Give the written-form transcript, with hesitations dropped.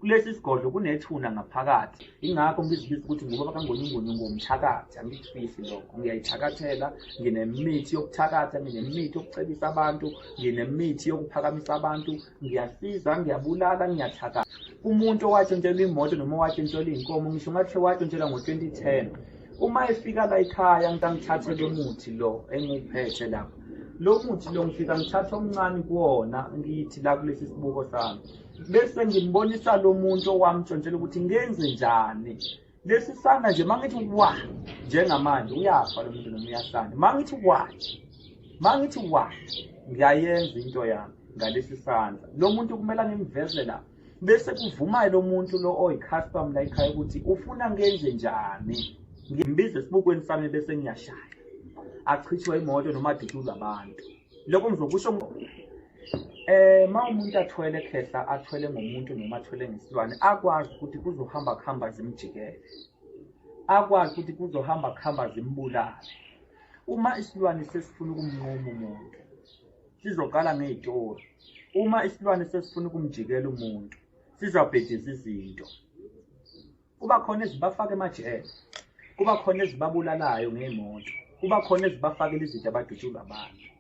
Kulesi sigodlo kunethuna ngaphakathi, ingakho ngizibiza ukuthi ngubaba kaNgonyungonyu, ngumthakathi. Angikufihli lokho, ngiyayithakathela. Nginemithi yokuthakatha, nginemithi yokucebisa abantu, nginemithi yokuphakamisa abantu. Ngiyasiza, ngiyabulala, ngiyathakatha. Umuntu owatshontshelwa imoto noma owatshontshelwa iy'nkomo, ngisho ngathi watshontshelwa ngo-2010, uma efika la ekhaya ngithathe lo muthi lo engiwuphethe lapha. Lo muthi lo ngifika ngithathe omncane kuwona, ngithi la kulesi sibuko sami, bese ngimbonisa lo muntu owamtshontshela ukuthi ngenze njani. Lesi sandla nje, mangithi wa njengamanje, uyafa lo muntu noma uyahlanya. Mangithi wa nje, mangithi wa, ngiyayenza into yami ngalesi sandla. Lo muntu kumele ngimveze la, bese kuvumayo lo muntu lo oyi-custom la ekhaya ukuthi ufuna ngenze njani. Ngimbize esibukweni sami, bese ngiyashaya, achithwe imoto noma adutshulwe abantu. Lokho ngizokusho. Ma umuntu athwele khehla, athwele ngomuntu noma athwele ngesilwane, akwazi ukuthi kuzohamba kuhamba zimjikele, akwazi ukuthi kuzohamba kuhamba zimbulale. Uma isilwane sesifuna ukumnquma umuntu, sizoqala ngey'tori. Uma isilwane sesifuna ukumjikela umuntu, sizabhediza izinto. Kuba khona ezibafaka emajele, kuba khona ezibabulalayo ngey'moto, kuba khona ezibafakela izinto, abadutshulwa abantu.